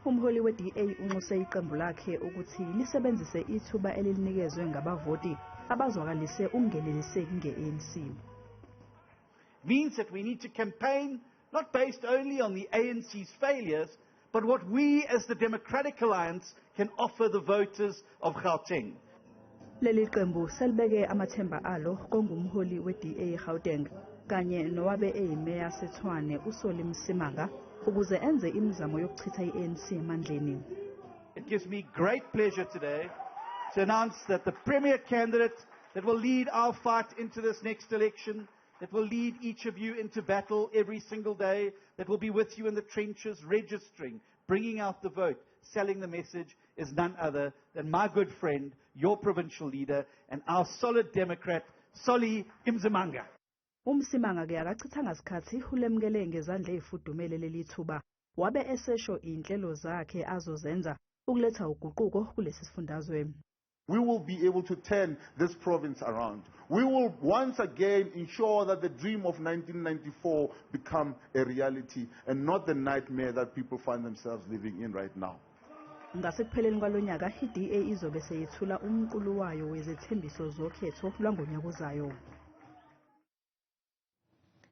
Umholi we-DA unxuse iqembu lakhe ukuthi lisebenzise ithuba elilinikezwe ngabavoti abazwakalise ukungeneliseki nge-ANC. Means that we need to campaign not based only on the ANC's failures, but what we as the Democratic Alliance can offer the voters of Gauteng. Leli qembu selibeke amathemba alo kongumholi we-DA Gauteng kanye nowabe eyimeya yaseTshwane uSolly Msimanga ukuze enze imizamo yokuchitha i-ANC emandleni. It gives me great pleasure today to announce that the premier candidate that will lead our fight into this next election, that will lead each of you into battle every single day, that will be with you in the trenches, registering, bringing out the vote, selling the message, is none other than my good friend, your provincial leader, and our solid Democrat, Solly Msimanga. UMsimanga ke akachithanga sikhathi, ulemukele ngezandla ezifudumele leli thuba, wabe esesho inhlelo zakhe azozenza ukuletha uguquko kulesi sifundazwe. We will be able to turn this province around. We will once again ensure that the dream of 1994 become a reality and not the nightmare that people find themselves living in right now. Ngasekupheleni kwalonyaka i-DA izobe seyethula umqulu wayo wezethembiso zokhetho lwangonyaka ozayo.